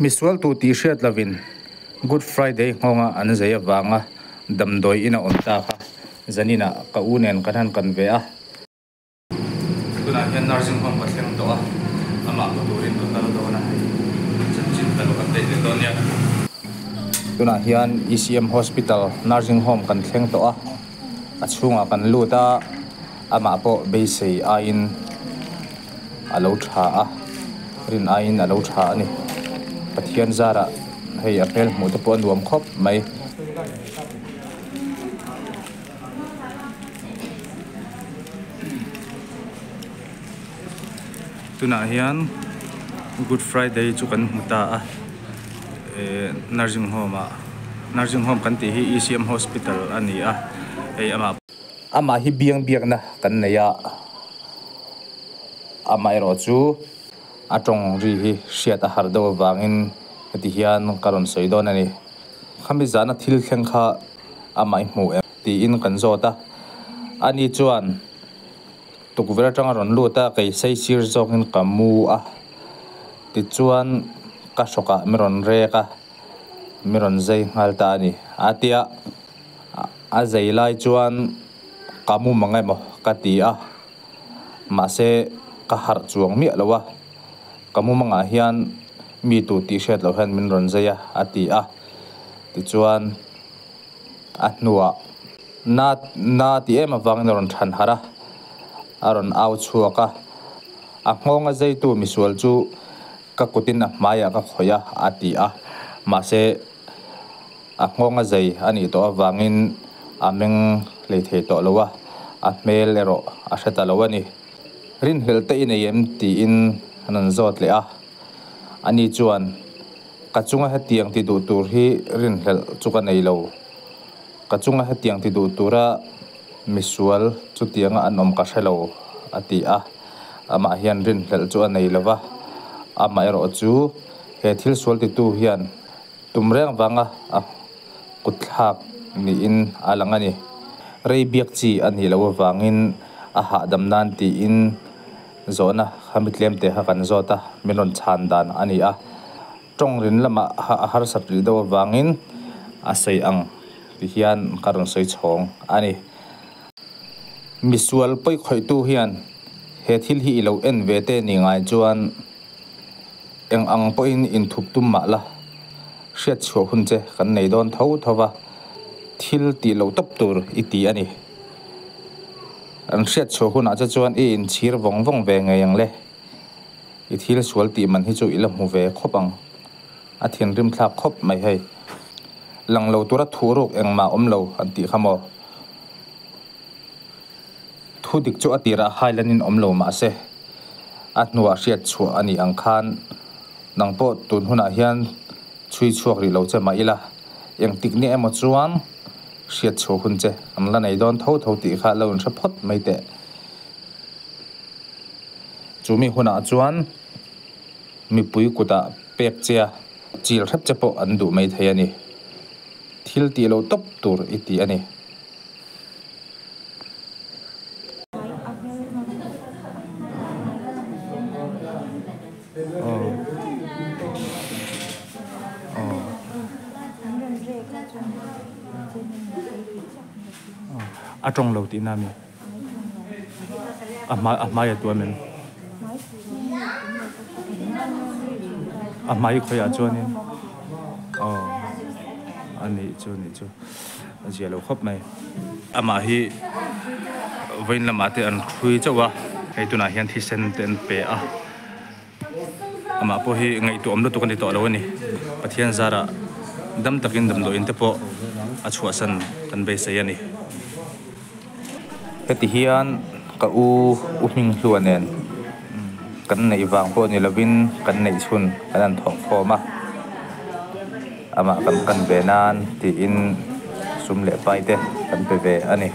Misual tu tih hriat lovin Good Friday nghawnga an zei avanga damdawi in a awm ta kha zaninah ka u nen kan han kan ve a. Tunah hian nursing home ka thleng tawh a, amah hmu turin ka kal dawn a, hei chanchin ka lo update leh dawn nia. Tunah hian ECM Hospital nursing home kan thleng tawh a, a chhungah kan lut a, amah pawh beisei aiin a lo tha a, rin aiin a lo tha a ni. Pathian zarah hei a hmel hmuh te pawh a nuam khawp mai. Tunah hian Good Friday chu kan hmu ta a eh nursing home ah nursing home kan tih hi ECM hospital a ni a hei amah amah hi biang biakna kan nei a amaherawh chu a tawng ri hi hriat a harh deuh avangin heti hian ka rawn sawi dawn a ni. Khami zana thil thleng kha amah i hmu em? tiin kan zawt a. Ani chuan tukverh atanga rawn lut a, kei sei sir zawkin ka mu a. Tichuan ka hrawkah mi rawn rek a, mi rawn zai nghal ta a ni. A tia a zai lai chuan ka mu mang emaw ka ti a, mahse ka harh chuang miah lo a. Ka mumangah hian mi tu tih hriat loh hian min rawn zai a, a ti a. Tichuan, a hnuah na na ti em avangin a rawn than harh a, a rawn au chhuak a. A nghawnga zaitu misual chu ka kutin a hmaiah ka khawih a, a ti a. Mahse, a nghawnga zai a nih tawh avangin a meng hlei thei tawh lo a, a hmel erawh a hre ta lo a ni. Rinhlelh te i nei em? tiin an rawn zawt leh a. Ani chuan, Ka chunga hetiang ti duh tur hi rinhlelh chu ka nei lo. Ka chunga hetiang ti duh tura misual chutianga an awm ka hre lo, a ti a. Amah hian rinhlelh chu a nei lo va, amaherawh chu he thil sual titu hian Tum reng vanga a kutthlak niin a lang a ni. Rei biak chi a nih loh avangin a hahdam nan tiin zawhna kha mi tlem te kha kan zawt a, min rawn chhan dan a ni a. Tawng rin lamah a harsat rih deuh avangin a sawi ang ti hian ka rawn sawi chhawng a ni. Misual pawikhawihtu hian he thil hi i lo en ve te ni ngai chuan Eng ang pawhin inthup tum mah la, hriat chhuah hun che kan nei dawn tho tho va, thil tih loh tawp tur i ti a ni. An hriat chhuah hunah che chuan i inchhir vawng vawng ve ngei ang le. I thil sual tih man hi chu i la hmu ve khawp ang. A thinrim thlak khawp mai hei. Lang lo tura thuh ruk engmah awm lo an tih kha maw? Thu dik chu a tirah hailanin awm lo mah se, a hnuah hriat chhuah a nih ang khan nang pawh tun hunah hian chhui chhuak rih lo che mah ila, engtik nia emaw chuan hriat chhuah hun che an la nei dawn tho tho tih kha lo inhre phawt mai teh. Chumi hunah chuan mipui kutah pek che a, chil hrep che pawh an duh mai thei a ni. Thil tih lo tawp tur i ti a ni. A tawng lo tihna a mi? A hmai a hmai a tuam em? A hmai khawiah chuanin aw a nih chu a nih chu. A zia lo khawp mai. Amah hi vawiin lamah te an hrui chauh a, hei tunah hian thisen te an pe a, amah pawh hi ngaihtuah awm lutuk a ni tawh lo a ni. Pathian zarah dam takin damdawiin te pawh a chhuahsan kan beisei a ni. Heti hian ka u u Hminghlua nen kan neih vang pawh ni lovin kan neih chhun kan han thawk khawm a, amah kan kan ve nan tiin sum leh pai te kan pe ve a ni.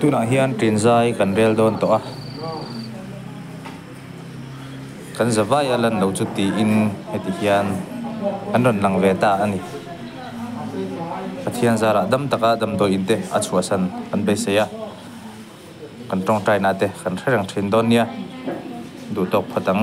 Tunah hian ṭin zai kan rel dawn tawh a, kan za vai a lan lo chu tiin heti hian an rawn lang ve ta a ni. Pathian zarah dam taka damdawi in te a chhuahsan kan beisei a, kan tawngtaina te kan hre reng thin dawn nia, duh tawk phawt ang.